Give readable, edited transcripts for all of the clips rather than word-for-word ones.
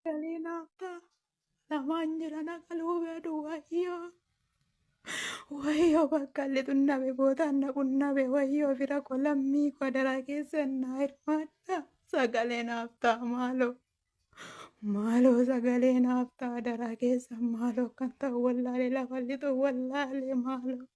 Sagalee naaf ta'a. Lamaan jira na qaluu beedu wayyoo. Wayyoo bakka lixuun nabe bootaan na qunnabe wayyoo fira koo lammii koo adaraa keessan naa hirmaadha. Sagalee naaf ta'a maaloo. Maaloo sagalee naaf ta'a adaraa keessan maaloo kan ta'u wallaalee lafa lixu wallaalee maaloo.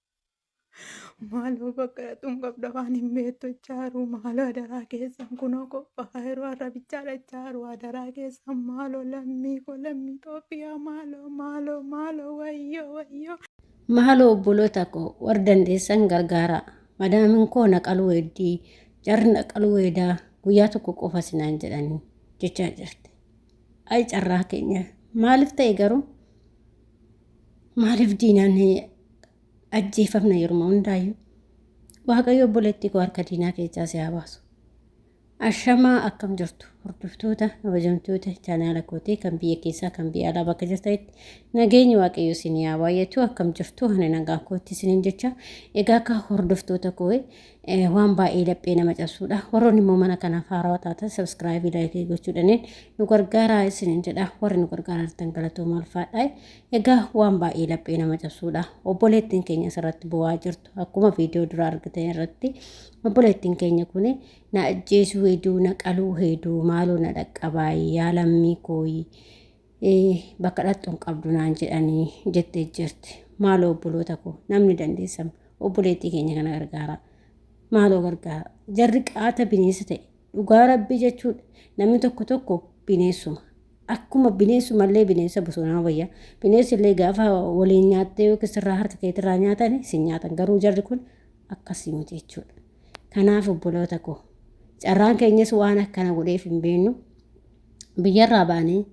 Maaloo bakka dhatuun qabda waan hin beektu jechaaru maaloo adaraa keessan kunoo qophaa'aa yeroo arrabichaa dhachaaru adaraa keessan maaloo lammii koo lammii Itoophiyaa maaloo maaloo maaloo wayyoo wayyoo. Maaloo obboloota koo warri dandeessan gargaaraa. Madaamin koo na qaluu heddii, jarri na qaluu hedaa guyyaa tokko qofa sinaan jedhanii jechaa jirti. Ay carraa keenya maaliif ta'e garuu maaliif diinaan ajjeefamna yeruma hundaayyuu. Waaqayyo obboleettii koo harka diinaa keessaa si haa baasu. Ashamaa akkam jirtu hordoftoota kabajamtoota chaanaala kootii kan biyya keessaa kan biyya alaa bakka jirtanitti nageenyi waaqayyo isin haa baay'atu akkam jirtu ani nagaa kootti isiniin jecha egaa akka hordoftoota koo waan baay'ee laphee nama cabsuudha warroonni immoo mana kanaaf haarawaa taatan sabskraayibii laayikii gochuudhaan nu gargaaraa isiniin jedha warri nu gargaaraa jirtan galatooma ulfaadhaa Egaa waan baay'ee laphee nama cabsuudha. Obboleettiin keenya asirratti bo'aa jirtu akkuma viidiyoo dura argitan irratti obboleettiin keenya kun na ajjeesuu heduu na qaluu heduu maaloo na dhaqqabaa yaa lammii kooyi bakka dhaqxu hin qabdu naan jedhanii jettee jirti. Maaloo obboloota koo namni dandeessan obboleettii keenya kana gargaara. Maaloo gargaara. Jarri qaata bineensa ta'e dhugaa rabbii jechuudha. Namni tokko tokko bineensuma. Akkuma bineensuma bineensa bosonaa wayya. Bineensi illee gaafa waliin nyaattee yookiin sirraa harka keetirraa nyaatan sin nyaatan. Garuu jarri kun akkasii miti jechuudha. Kanaaf obboloota koo carraan keenyas waan akkana godheef hin beeknu. Biyyarraa baanee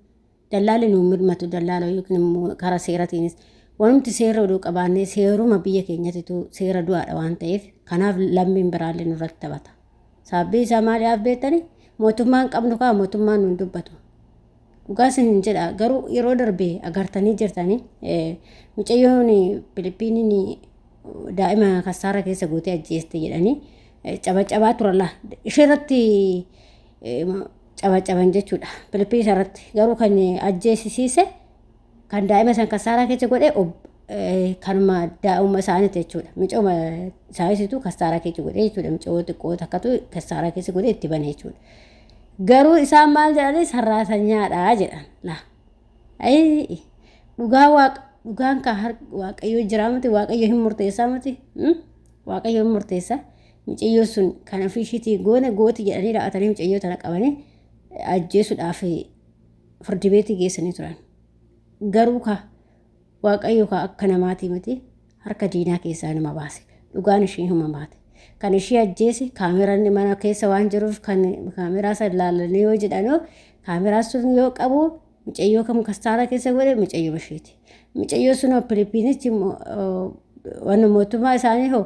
dallaalli nu mirmatu dallaala yookiin immoo karaa seeratiinis wanumti seera oduu qabaannee seeruma biyya keenyatitu seera du'aadha waan ta'eef kanaaf lammiin biraallee nurratti taphata. Sababii isaa maaliif beektani? Mootummaan qabnu kaa mootummaan nuun dubbatu. Dhugaa isin jedha garuu yeroo darbe agartanii jirtanii mucayyoon Filipiiniin daa'ima kassaara keessa gootee ajjeeste jedhanii cabacabaa turan ishee irratti cabacaban jechuudha. Filipiin irratti garuu kan ajjeesisiise kan daa'ima san kassaaraa keessa godhe kanuma daa'uma isaaniiti jechuudha. Micooma isaaniitu kassaaraa keessa godhe jechuudha. Micoo xiqqoo takkatu kassaaraa keessa godhe itti bane jechuudha. Garuu isaan maal jedhanii sarraatanyaadha jedhan. Laa. Ayii dhugaa waaqa dhugaan kan waaqayyoo jiraa miti waaqayyo hin murteessaa miti. Waaqayyo hin murteessa. Micayyoo sun kan ofii ishiitii goone gooti jedhanii raa'atanii micayyoo tana qabanii ajjeesuudhaaf firdi beetii geessanii turan. Garuu ka waaqayyo ka akka namaatii miti harka diinaa keessaa nama baase. Dhugaan ishii hima baate. Kan ishii ajjeese kaameraan mana keessa waan jiruuf kan kaameraa san ilaalanii yoo jedhanoo kaameraa sun yoo qabu mucayyoo kam kastaara keessa godhe mucayyoo isheeti. Mucayyoo sun Filipiinichi waan mootummaa isaanii hoo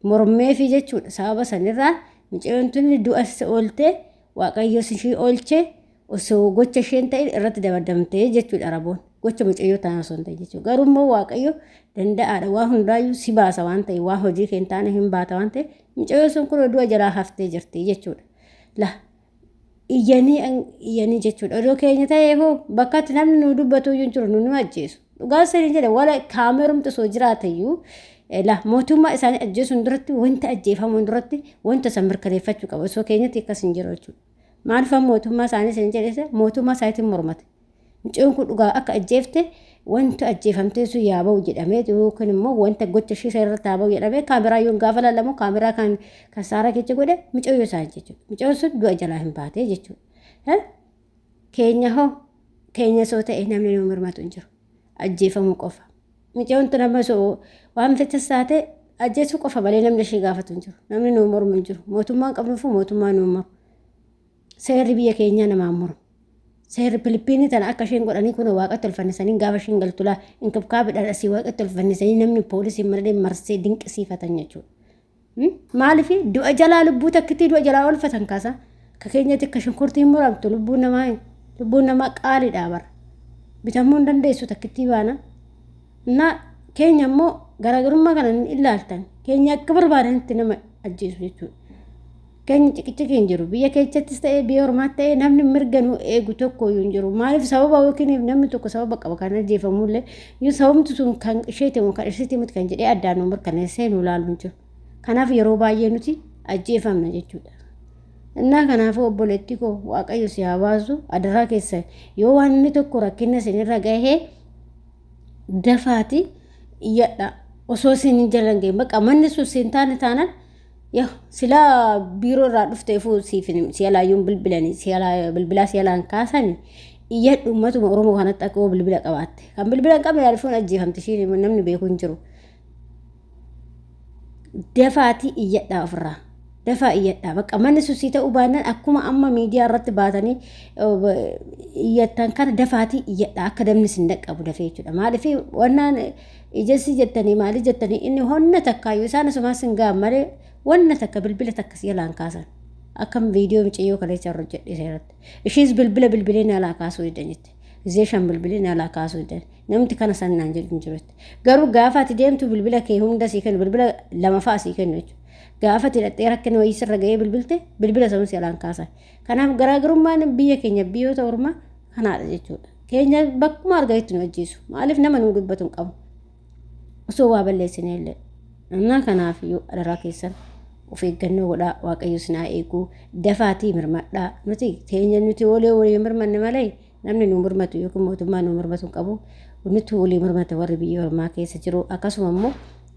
mormeefii jechuudha. Sababa sanirraa mucayyoon tun du'a ooltee waaqayyo ishii oolchee osoo gocha isheen ta'in irratti dabadamtee jechuudha raboon. Gocha mucayyoo tanaa osoo hin ta'in jechuudha. Garuu immoo waaqayyo danda'aadha waan hundaayyuu si baasa waan ta'e waan hojii kee hin taane hin baata waan ta'e mucayyoo sun kun du'a jalaa haftee jirti jechuudha. La iyyanii iyyanii jechuudha. Odoo keenya ta'ee hoo bakkatti namni nu dubbatu iyyuu hin jiru nu nu ajjeesu. Dhugaa sanii jedhe wala kaamerumti osoo jiraate iyyuu la mootummaa isaanii ajjeesuun duratti wanta ajjeefamuun duratti wanta san mirkaneeffachuu qaba. Osoo keenyatti akkas hin jiru jechuudha. Maaliif mootummaa isaanii sin jedhe mootummaa isaaniitiin mormate. Mucayyoon kun dhugaa akka ajjeefte wanta ajjeefamtee sun yaa ba'u jedhamee yookiin immoo wanta gocha ishee irratti haa ba'u jedhamee kaameraa yoon gaafa laalamu kaameraa kan kasaaraa keessa godhe mucayyoo isaa jechuudha. Mucayyoon sun du'a jalaa hin baatee jechuudha. Keenya hoo keenya soo ta'e namni nu mirmatu hin jiru. Ajjeefamuu qofa. Mucayyoon tun amma soo waan fetes taate ajjeesuu qofa malee namni ishee gaafatu hin jiru. Namni nu mormu hin jiru. Mootummaan qabnuufu mootummaa nu mormu. Seerri biyya keenyaa namaan mormu. Seerri Filipiinii tana akka isheen godhanii kun waaqatti ol fannisanii gaafa isheen galtu laa inkibkaabiidhaan asii waaqatti ol fannisanii namni poolisii malee marsee dinqisiifatan jechuudha. Maaliif du'a jalaa lubbuu takkittii du'a jalaa oolfatan kaasa. Akka keenyatti akka shunkurtii hin muramtu lubbuun namaa lubbuun namaa qaaliidha bara. Bitamuu hin dandeessu takkittii baana. Na keenya immoo garaagarummaa kana hin ilaaltan. Keenya akka barbaadanitti nama ajjeesu jechuudha. Keenya ciqiciqi hin jiru. Biyya keessattis ta'ee biyya ormaatti ta'ee namni mirga nu eegu tokko iyyuu hin jiru. Maaliif sababa yookiin namni tokko sababa qaba kan ajjeefamullee yoo sababni sun kan isheeti moo kan isheeti miti kan jedhee addaan nu mirkaneessee nu ilaalu hin jiru. Kanaaf yeroo baay'ee nuti ajjeefamna jechuudha. Innaa kanaafuu obboleettii koo, Waaqayyo si haa baasu. Adaraa keessa, yoo waan inni tokko rakkinna isinirra gahee dafaati iyyadha. Osoo isin hin jalan gahin bakka manni sun siin taane taanaan, yaa silaa biiroo irraa dhufteefuu siif si alaayyuun bilbilanii si alaa bilbilaa si alaan kaasanii, iyyadhu uummatuma Oromoo kanatti akka bilbila qabaatte. Kan bilbila hin qabne yaalfuun ajjeefamte, ishiin namni beeku hin jiru. Dafaatii iyyadhaa ofirraa. Dafaa iyyadhaa. Bakka manni sun sii ta'uu baannaan, akkuma amma miidiyaa irratti baatanii iyyattan kana, dafaatii iyyadhaa akka namni sin dhaqqabu dafee jechuudha. Maaliif wannaan ijassi jettanii maali jettanii inni honna takkaayyuu isaan asumaa sin ga'an malee wanna takka bilbila takka si jalaan kaasan. Akkam viidiyoo micayyoo kaleessa irra hojjedhe seeratti. Ishiis bilbila bilbilee na alaa kaasuu diddan jette. Gizee 5 bilbilee na alaa kaasuu diddan. Namti kana san naan jedhu hin jiru jette. Garuu gaafa ati deemtu bilbila kee hunda sii kennu, bilbila lama fa'a sii kennu jechuudha. Gaafa ati hidhattee rakkina wayii sirra ga'ee bilbilte, bilbila sanuu si alaan kaasan. Kanaaf garaagarummaan biyya keenya biyyoota ormaa kanaadha jechuudha. Keenya bakkuma arganitti nu ajjeesu. Maaliif nama nu dubbatu hin qabu. Osoo waa balleessine illee. Innaa kanaaf iyyuu adaraa keessan of eeggannoo godhaa. Waaqayyo isin haa eegu. Dafaatii mirmadhaa. Nuti teenya nuti walii walii mirmanne malee namni nu mirmatu yookiin mootummaa nu mirmatu hin qabu. Nuti walii mirmata warri biyya ormaa keessa jiru. Akkasuma immoo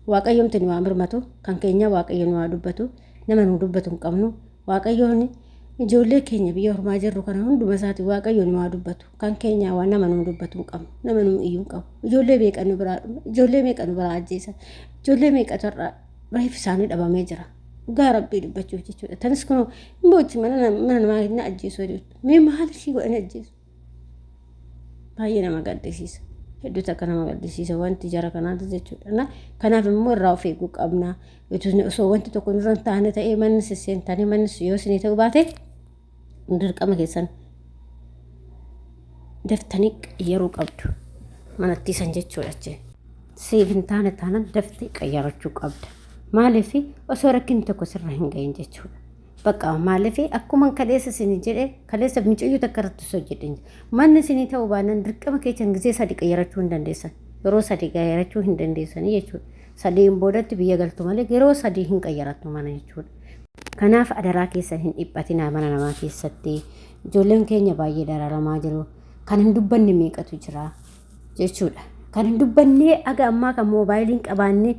Waaqayyomti nu haa mirmatu. Kan keenya Waaqayyo nu haa dubbatu. Nama nu dubbatu hin qabnu. Waaqayyoon ijoollee keenya biyya ormaa jirru kana hunduma isaati Waaqayyo nu haa dubbatu. Kan keenya waan nama nu dubbatu hin qabnu. Nama nu iyyuu hin qabu. Ijoollee meeqa nu biraa dhume? Ijoollee meeqa nu biraa ajjeesan? Ijoollee meeqatu har'a reeffi isaanii dhabamee jira? Dhugaa Rabbii dubbachuuf jechuudha. Tanis kun hin boochi, mana namaa hin ajjeesuu jechuudha. Mee maal ishii godhanii ajjeesu? Baay'ee nama gaddisiisa. Hedduu takka nama gaddisiisa wanti jara kanaati jechuudha. Kanaaf immoo irraa of eeguu qabna. Osoo wanti tokko nurra hin taane ta'ee, manni sisseentanii manni yoo isinii ta'uu baate, dirqama keessan daftanii yeroo qabdu manatti san jechuudha achi. Siif hin taane taanaan daftee qayyarachuu qabda. Maaliif osoo rakkinni tokko sirra hin gahin jechuudha. Bakka maaliif akkuma kaleessa isin jedhe, kaleessa mucayyoo takka irratti osoo jedhe, manni isinii ta'uu baannaan dirqama keessan gizee 3 qayyarachuu hin dandeessan. Yeroo 3 qayyarachuu hin dandeessanii jechuudha. Sadiin boodatti biyya galtu malee yeroo 3 hin qayyarattu mana jechuudha. Kanaaf adaraa keessan hin dhiphatinaa mana namaa keessatti. Ijoolleen keenya baay'ee dararamaa jiru. Kan hin dubbanne meeqatu jira jechuudha. Kan hin dubbanne aga ammaa kan moobaayilii hin qabaanne,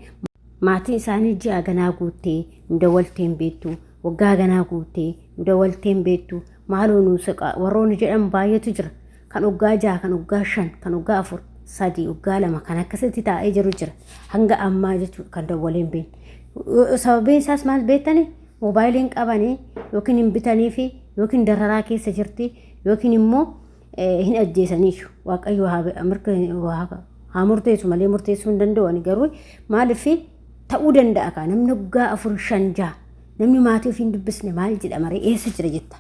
maatiin isaanii ji'a ganaa guuttee nu dawwaltee hin beektu, waggaa ganaa guuttee nu dawwaltee hin beektu, maaloo nu soqa warroonni jedhan baay'eetu jira. Kan waggaa 6, kan waggaa 5, kan waggaa 4, 3, waggaa 2 kan akkasitti taa'ee jiru jira. Hanga ammaa jechuudha kan dawwalee hin beekne. Sababiin isaas maal beektani? Moobaayiliin qabanii yookiin hin bitanii fi yookiin dararaa keessa jirti yookiin immoo hin ajjeesaniiyu. Waaqayyo haa murteessu malee murteessuu hin danda'u ani, garuu maaliif ta'uu danda'a kaa namni waggaa 4, 5, 6 namni maatii ofii hin dubbisne maal jedha maree, eessa jira jetta?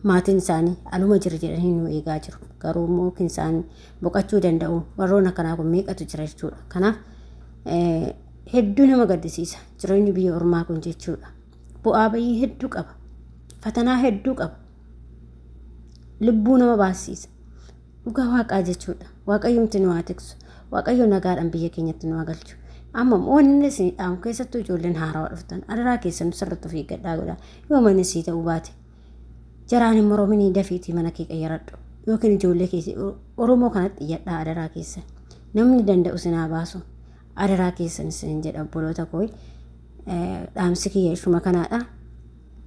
Maatiin isaanii aluma jira jedhanii nu eegaa jiru. Garuu immoo yookiin isaan boqachuu danda'u. Warroon akkanaa kun meeqatu jira jechuudha. Kanaaf hedduu nama gaddisiisa jireenyi biyya ormaa kun jechuudha. Bu'aa bayii hedduu qaba. Fatanaa hedduu qaba. Lubbuu nama baasiisa. Dhugaa Waaqaa jechuudha. Waaqayyomti nu haa tiksu. Waaqayyo nagaadhaan biyya keenyatti nu haa galchu. Amma wanni isin dhaamu, keessattuu ijoolleen haarawaa dhuftan, adaraa keessan sirriitti of eeggadhaa godha. Yoo manni sii ta'uu baate jaraan hin morominii, dafiitii mana kee qayyaradhu. Yookiin ijoollee keessa Oromoo kanatti iyyadhaa adaraa keessan. Namni danda'u isin haa baasu. Adaraa keessan isin jedha, obboloota koo. Dhaamsi kiyya ishuma kanaadha.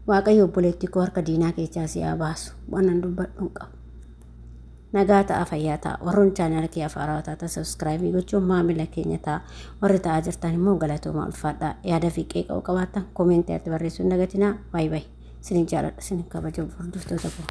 Waaqayyo obboleettii koo harka diinaa keessaa si haa baasu. Waan an dubbadhu hin qabu. Nagaa ta'a, fayyaa ta'a. Warroon chaanaala kiyya haarawaa taatan subscribe gochuun maamila keenya ta'a. Warri ta'aa jirtan immoo galatooma, ulfaadhaa. Yaada fi qeeqa qabaattan comment irratti barreessuu hin dagatinaa. Baay'ee baay'ee. Isinin jaaladha, isinin kabaja, hordoftoota koo.